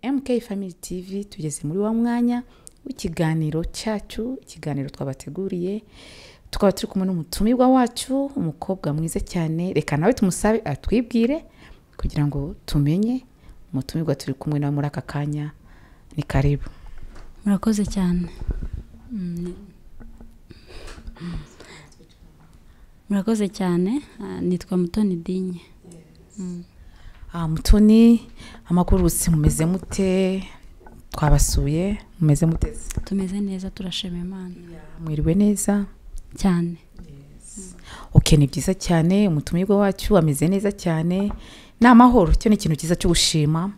MK Family TV. Tugeze muri wa mwanya w'ikiganiro cyacu, ikiganiro twabateguriye. Tukaba turi kumwe n'umutumirwa wacu, umukobwa mwiza cyane. Reka nawe tumusabe atwibwire kugira ngo tumenye umutumirwa turi kumwe nawe muri aka kanya. Ni karibu. Murakoze cyane. Murakoze cyane. Nitwa Mutoni Dinye. Mutoni, amakuru se? Mumeze mute? Twabasuye, mumeze mute? Tumeze neza, turashima Imana. Mwiriwe neza? Cyane. Ok, ni byiza cyane. Umutumirwa wacu ameze neza cyane, ni amahoro. Cyo ni ikintu cyiza cyo gushima.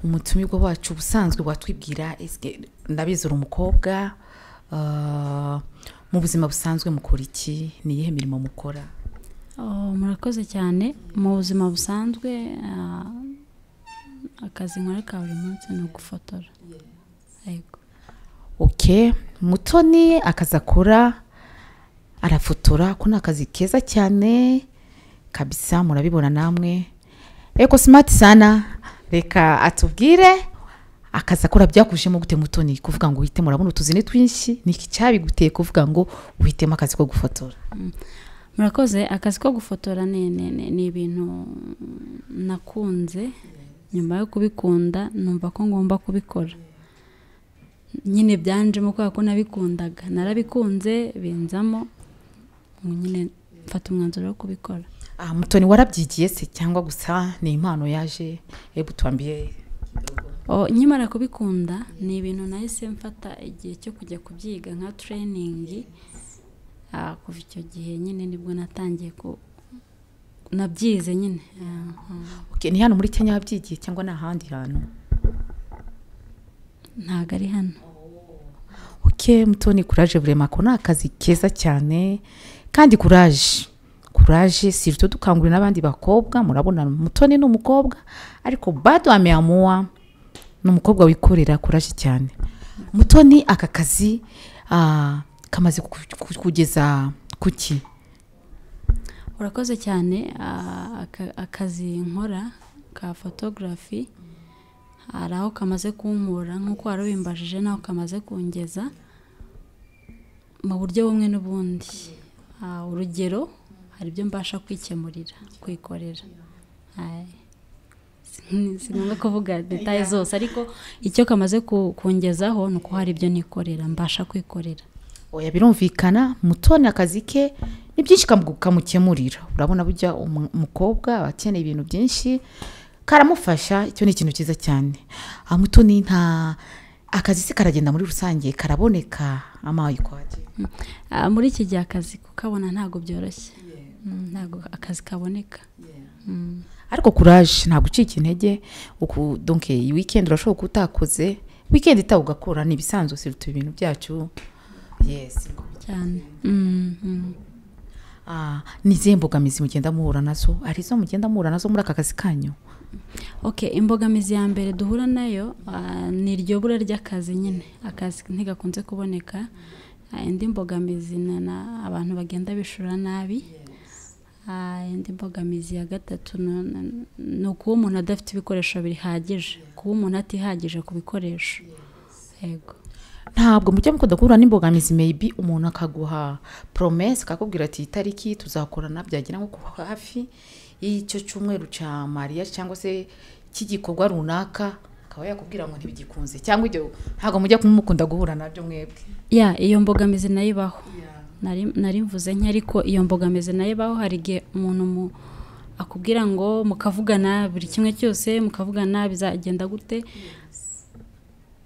Umutumirwa wacu, ubusanzwe watwibwira? Eske ndabizi uri umukobwa, mu buzima busanzwe mukora iki? Ni iyihe mirimo mukora? Oh, murakoze cyane. Mu buzima busanzwe, akazi nkora ka buri munsi ni ugufotora. Yego. Ok, Mutoni akazi akora, arafotora. Ko ni akazi keza cyane kabisa, murabibona namwe, eko smart sana. Reka atubwire akazi akora byakujemo gute, Mutoni, kuvuga ngo uhite, murabona utuzi ni twinshi, ni iki cyabiguteye kuvuga ngo uhitemo akazi ko gufotora? Murakoze. Akazi ko gufotora ni ibintu nakunze. Nyuma yo kubikunda, numva ko ngomba kubikora nyine. Byanjemo kubera ko nabikundaga, narabikunze binzamo nyine, mfata umwanzuro wo kubikora. Mutoni, warabyigiye se cyangwa gusa ni impano yaje? Hebu tuambie. Oh, nkimara kubikunda, ni ibintu nahise mfata igihe cyo kujya kubyiga nka training. Kuva icyo gihe nyine nibwo natangiye ku nabyize nyine. Okay, ni hano muri Kenya wabyigiye cyangwa ni ahandi hantu? Ntabwo ari hano. Ok, Mutoni, courage vraiment, ko ni akazi keza cyane. Kandi courage, courage, surtout dukangurira n'abandi bakobwa. Murabona Mutoni ni umukobwa, ariko bado ameamua, ni umukobwa wikorera. Courage cyane, Mutoni. Aka kazi kamaze kugeza kuki? Urakoze cyane. Akazi nkora ka photography hari aho kamaze kunkura nk'uko wari ubimbajije, n'aho kamaze kungeza mu buryo bumwe n'ubundi. Urugero, hari ibyo mbasha kwikemurira, kwikorera. Ay, si ngombwa kuvuga détails zose, ariko icyo kamaze kungezaho ni uko hari ibyo nikorera, mbasha kwikorera. Oya, birumvikana. Mutoni akazi ke ni byinshi kamukemurira. Urabona burya umukobwa aba akeneye ibintu byinshi, karamufasha. Icyo ni ikintu cyiza cyane. Mutoni, nta akazi se karagenda muri rusange, karaboneka ama ikwaje? Muri iki gihe akazi kukabona ntabwo byoroshye. Ntabwo akazi kaboneka. Ariko courage, ntabwo ucika intege uku. Donc iyi weekend urashobora kuba utakoze, weekend itaha ugakora, ni ibisanzwe, surtout ibintu byacu, yes. Cyane. Ni izihe mbogamizi mugenda muhura nazo? Hari izo mugenda muhura nazo muri aka kazi kanyu? Okay, imbogamizi ya mbere duhura nayo ni iryo bura ry'akazi nyine, akazi ntigakunze kuboneka. Indi mbogamizi na abantu bagenda bishura nabi. Indi mbogamizi ya gatatu ni ukuba umuntu adafite ibikoresho bihagije, kuba umuntu atihagije ku bikoresho. Yego. Ntabwo mujya mukunda guhura n'imbogamizi, maybe umuntu akaguha promesse, akakubwira ati itariki tuzakorana, byagera nko ku hafi y'icyo cyumweru cya mariage cyangwa se cy'igikorwa runaka, akaba yakubwira ngo ntibigikunze? Cyangwa ibyo ntabwo mujya mukunda guhura nabyo mwebwe? Ya, iyo mbogamizi nayo ibaho. Nari mvuze nke, ariko iyo mbogamizi nayo ibaho. Hari igihe umuntu akubwira ngo mukavugana buri kimwe cyose, mukavugana bizagenda gute,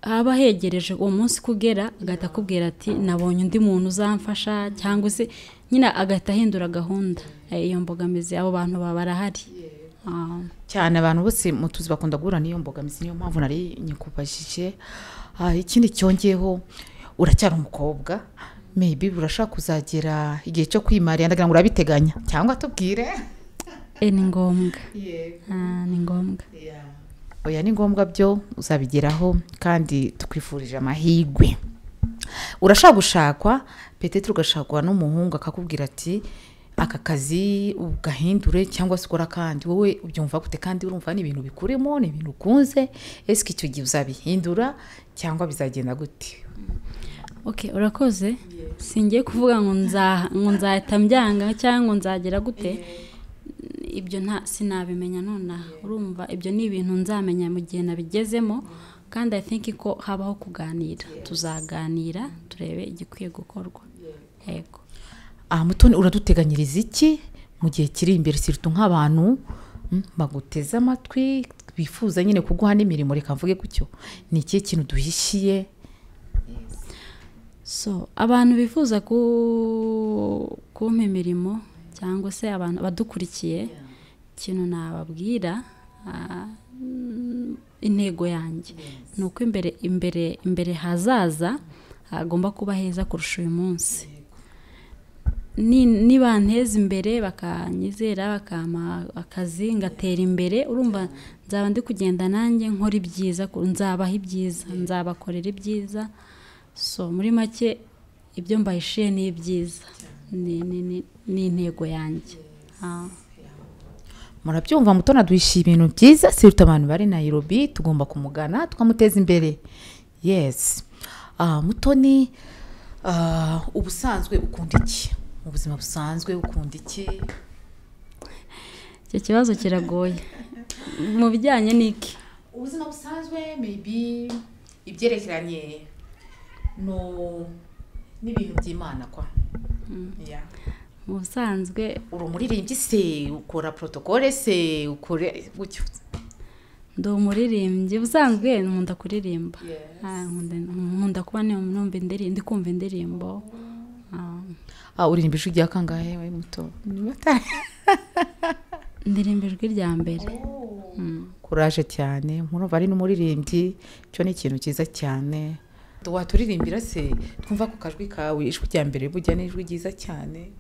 haba hegereje uwo munsi kugera, agahita akubwira ati nabonye undi muntu uzamfasha, cyangwa se nyine agahita ahindura gahunda. Iyo mbogamizi, abo bantu baba barahari. Cyane, abantu bose mutuzi bakunda guhura n'iyo mbogamizi, niyo mpamvu nari nyikubajije. Ikindi cyongeyeho, uracyari umukobwa, maybe urashaka kuzagera igihe cyo kwimariya. Ndagira ngo urabiteganya cyangwa tubwire. Ni ngombwa. Ni ngombwa. Oya, ni ngombwa byo, uzabigeraho kandi tukwifurije amahirwe. Urashaka gushakwa, peut-être ugashakwa n'umuhungu akakubwira ati Aka kazi ugahindure cyangwa se ukora kandi wowe ubyumva gute? Kandi urumva ni ibintu bikurimo, ni ibintu ukunze, ese icyo gihe uzabihindura cyangwa bizagenda gute? Okay, urakoze. Singiye kuvuga ngo nzahita mbyanga cyangwa ngo nzagera gute, ibyo nta sinabimenya nonaha. Urumva ibyo ni ibintu nzamenya mu gihe nabigezemo, kandi I think ko habaho kuganira, tuzaganira turebe igikwiye gukorwa. Yego. Mutoni, uraduteganyiriza iki mu gihe kiri imbere, surtout nk'abantu baguteze amatwi bifuza nyine kuguha n'imirimo, reka mvuge gutyo, ni ikihe kintu duhishiye? So abantu bifuza kumpa imirimo cyangwa se abantu badukurikiye, ikintu nababwira, intego yanjye ni uko imbere imbere imbere hazaza hagomba kuba heza kurusha uyu munsi. Nibanteza imbere, bakanyizera, bakampa akazi ngatera imbere, urumva nzaba ndi kugenda nanjye nkora ibyiza, nzabaha ibyiza, nzabakorera ibyiza. So muri make ibyo mbahishiye ni ibyiza, ni intego yanjye. Murabyumva, Mutoni aduhishiye ibintu byiza, surtout abantu bari Nairobi tugomba kumugana tukamuteza imbere. Yes. Mutoni, ubusanzwe ukunda iki mu buzima busanzwe? Ukunda iki? Icyo kibazo kiragoye. Mu bijyanye n'iki? Ubuzima busanzwe, maybe ibyerekeranye no n'ibintu by'Imana kwa. Yeah. Mu busanzwe, uri umuririmbyi se, ukora protocole se, ukore gutyo? Ndi umuririmbyi ubusanzwe, nkunda kuririmba. Nkunda kuba numva indirimbo, ndi kumva indirimbo. Uririmba ijwi rya kangahe we Muto? Ndirimba ijwi rya mbere. Kuraje cyane, murumva ari n'umuririmbyi, cyo ni ikintu cyiza cyane. Waturirimbira se twumva ku kajwi kawe? Ijwi rya mbere burya ni ijwi ryiza cyane.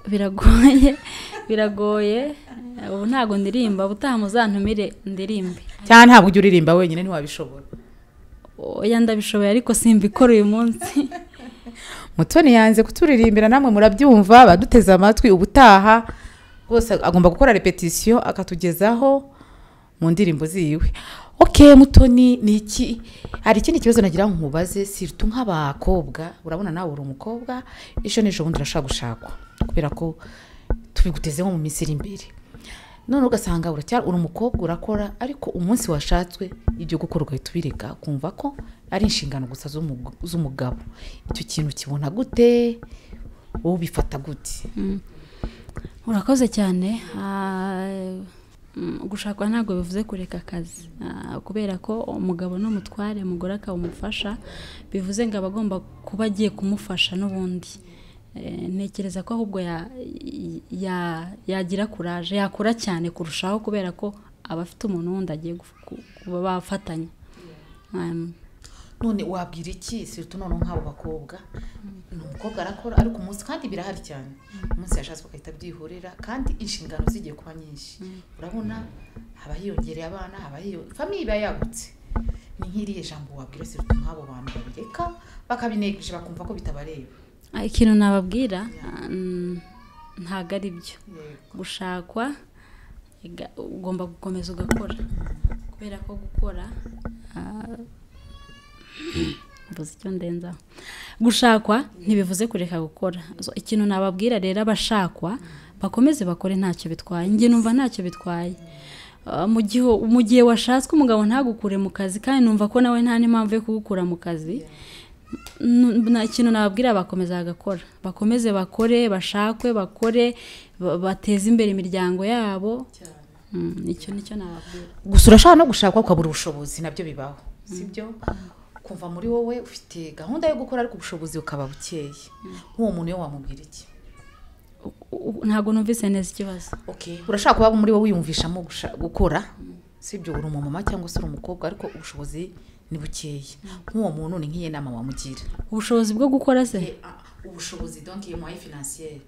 Biragoye, biragoye, ubu ntabwo ndirimba, ubutaha muzantumire ndirimbe. Cyane, ntabwo ujya uririmba wenyine, ntiwabishobora? Oya, ndabishoboye ariko simbikora uyu munsi. Mutoni yanze kuturirimbira, namwe murabyumva baduteze amatwi, ubutaha rwose agomba gukora répétition akatugezaho mu ndirimbo ziwe. Okay, Mutoni, ni iki, hari ikindi kibazo nagira ngo nkubaze, surtout nk'abakobwa. Urabona nawe uri umukobwa, ejo n'ejo bundi urashaka gushakwa, kubera ko tubigutezeho mu minsi iri imbere. None ugasanga uracyari uri umukobwa, urakora, ariko umunsi washatswe ibyo gukora ugahita ubireka, ukumva ko ari inshingano gusa z'umugabo. Icyo kintu kibona gute? Wowe ubifata gute? Urakoze cyane. Gushakwa ntabwo bivuze kureka akazi. Kubera ko umugabo n'umutware, umugore akaba umufasha, bivuze ngo aba agomba kuba agiye kumufasha n'ubundi. Ntekereza ko ahubwo yagira courage, yakora cyane kurushaho, kubera ko aba afite umuntu wundi agiye kuba bafatanya. None wabwira iki surtout noneho nk'abo bakobwa? Ni umukobwa arakora, ariko umunsi, kandi birahari cyane, umunsi yashatse bagahita byihorera, kandi inshingano zigiye kuba nyinshi. Urabona haba hiyongereye abana, haba hiyo famille iba yagutse. Ni nk'iriya jambo wabwira surtout nk'abo bantu babireka, bakabinegirije, bakumva ko bitabareba? Ikintu nababwira, ntabwo ari byo gushakwa, ugomba gukomeza ugakora, kubera ko gukora, mbuze icyo ndenzaho, gushakwa ntibivuze kureka gukora. So, ikintu nababwira rero, abashakwa bakomeze bakore, ntacyo bitwaye. Njye numva ntacyo bitwaye. Mu gihe washatswe umugabo ntagukure mu kazi, kandi numva ko nawe nta n'impamvu yo kugukura mu kazi. Ikintu nababwira, bakomeza bagakora, bakomeze bakore, bashakwe bakore, bateze imbere imiryango yabo. Icyo nicyo nababwira. Gusa urashobora no gushakwa ukabura ubushobozi, nabyo bibaho, sibyo? Kumva muri wowe ufite gahunda yo gukora ariko ubushobozi bukaba bukeya, nk'uwo muntu yo wamubwira iki? Ntabwo numvise neza ikibazo. Okay, urashaka kuba muri wowe wiyumvishamo gukora, sibyo? Uri umumama cyangwa se uri umukobwa, ariko ubushobozi ni bukeya. Nk'uwo muntu ni nk'iyo nama wamugira? Ubushobozi bwo gukora se? Ubushobozi, donc iyo moyen financier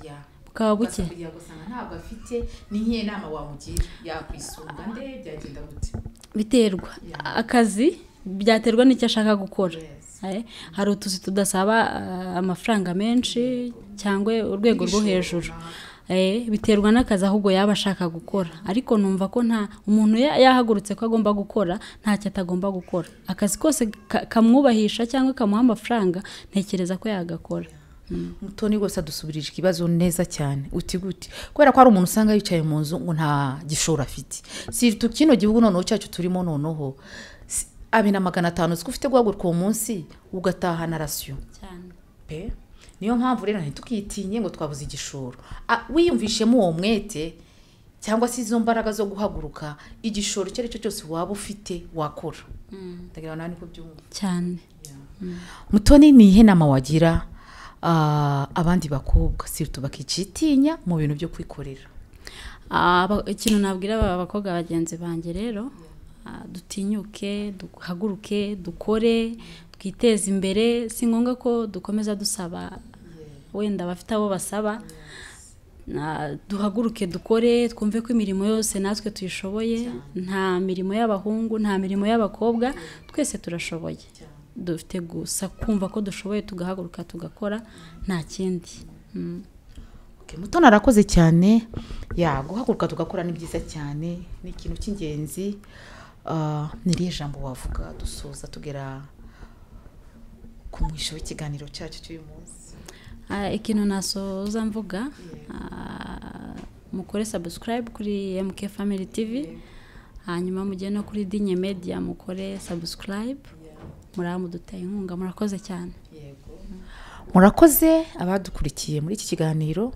ya Bukaba buke. Ugasanga ntabwo afite, ni nk'iyo nama wamugira? Yakwisunga nde? Byagenda gute? Biterwa akazi, byaterwa n'icyo ashaka gukora. Hari utuzi tudasaba amafaranga menshi. cyangwa urwego rwo hejuru. Biterwa n'akazi ahubwo yaba ashaka gukora, ariko numva ko nta umuntu yahagurutse ko agomba gukora ntacyo atagomba gukora. Akazi kose kamwubahisha cyangwa kamuha amafaranga ntekereza ko yagakora. Mutoni rwose adusubirije ikibazo neza cyane. Uti gute? Kubera ko hari umuntu usanga yicaye mu nzu ngo nta gishoro afite. Si kino gihugu noneho cyacu turimo noneho abe na 500 uzi ko ufite guhaguruka uwo munsi ugatahana rasiyo cyane pe. Niyo mpamvu rero ntitukitinye ngo twabuze igishoro. Wiyumvishemo uwo mwete cyangwa se izo mbaraga zo guhaguruka, igishoro icyo ari cyo cyose waba ufite wakora. Ndagira ngo niko byumva cyane. Mutoni, ni ihe nama wagira abandi bakobwa surtout bakicitinya mu bintu byo kwikorera? Ikintu nabwira aba bakobwa bagenzi banjye rero, dutinyuke, duhaguruke, dukore, twiteze imbere. Si ngombwa ko dukomeza dusaba wenda bafite abo basaba. Duhaguruke dukore, twumve ko imirimo yose natwe tuyishoboye. Nta mirimo y'abahungu, nta mirimo y'abakobwa, twese turashoboye. Dufite gusa kumva ko dushoboye, tugahaguruka tugakora, nta kindi. Mutoni arakoze cyane. Ya guhaguruka tugakora ni byiza cyane, ni ikintu cy'ingenzi. Ni irihe jambo wavuga dusoza tugera ku mwisho w'ikiganiro cyacu cy'uyu munsi? Ikintu nasoza mvuga, mukore subscribe kuri MK Family TV, hanyuma mujye no kuri Dinye Media mukore subscribe, muramuduteye inkunga. Murakoze cyane. Murakoze abadukurikiye muri iki kiganiro,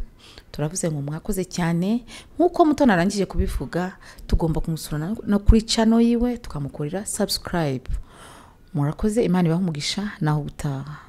turavuze ngo mwakoze cyane. Nk'uko Mutoni arangije kubivuga, tugomba kumusura no kuri channel yiwe tukamukorera subscribe. Murakoze, Imana ibahe umugisha, naho ubutaha.